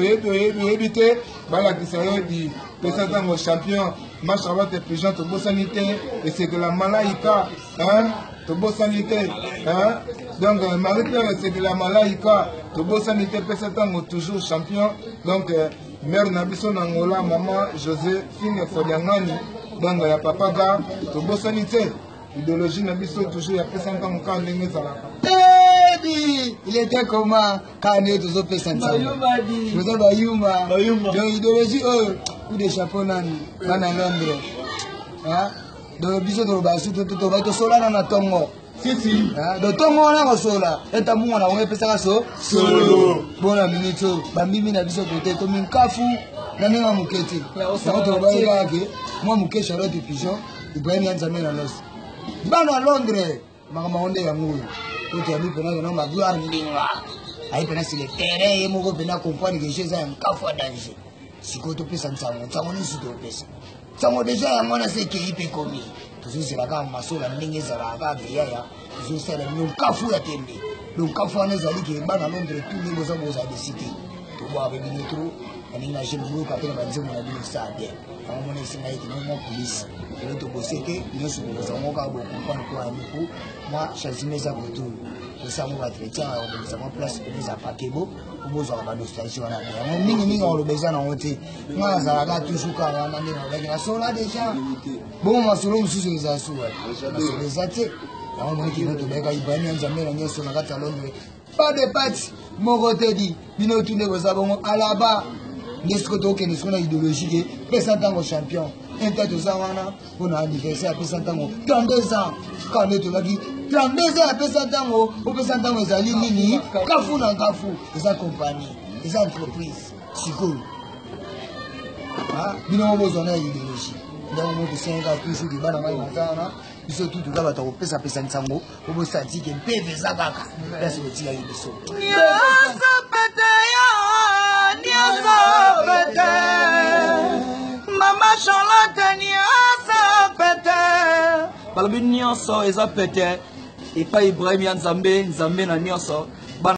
Oyebi oyebi oyebi te balakisa yo di pesa ntango champion ma Charlotte Pigeon tobosani te esekela malaika hein tobosani te hein donc euh, Marie Claire esekela malaika tobosani te pesa ntango toujours champion donc euh, mère na biso na Angola maman Joséphine Fodiangani donc ya papa ga tobosani te idéologie na biso toujours ya pesa ntango kaka ndenge ezalaka Baby, il était comment kaka ndenge tozopesa nsango toza bayuma donc idéologie oyo coup de chapeau nani bana londres donc biso toloba su toba tosolana na ntongo donc ntongo wana kosola eta mungo na bango epesaka so solo bona minute oyo bambimi na biso kote ekomi nkafu na ndenge ya moke te yango tolobaki kaka ke mwa moke charlotte pigeon ibrahim ya nzambe na losi bana londres makambo yango nde yango oyo po toyambi mpena kena magloire ndinga aye mpena sur le terrain ye moko mpena comprendre que jeu eza ya nkafu ya danger sikoyo topesa nsango nsango nini topesa nsango deja yango wana se ekei mpe ekomi tozozela kaka masola ndenge ezalaka kaka beyaya tozosala bino nkafu ya tembe donc nkafu wana ezali ke bana londres tout nde boza bozala desite tobwaka mpe bino trop na ndenge na jeune boyoka mpe na banzembo na bino saa bien yango mona esenga ete no mwa polise lelo tobose te nyonso bokozwa ngo kaka bokomprendre mpo ya moko mwa changement eza koto tosala ngo baentretien ya kobongisa mwa place pene eza pakebo po bozwaka banostalgie wana te yango mingimingi akoloba eza nango te nga nazalaka toujours kaka wana nde nalobaki nasola deja bongo masolo mosusu eza suwa masolo eza te yango moni kino tobeka ibrahim ya nzambe na nyonso na kati ya londres pas de pati moko te di bino tu nde boza bongo alaba nde sikoyo tokokende sikoyo na idéologie ke pesa ntango champion inta toza wana mpo na anniversaire apesa ntango 32 ans kaka nde tolobaki 32 ans apesa ntango opesa ntango ezali nini kafu na kafu eza compagnie eza entreprise sikoyo bino mo bozwa na idéologie ndenge mo tosengaka toujours ke bana mai baza wana biso tu toza bato ya kopesapesa nsango po bosanti ke mpeve eza kaka place botikaki biso nyonso pete yo nyonso pete mama charlotte nyonso pete balobi nyonso eza pete epai ibrahim ya nzambe nzambe na nyonso.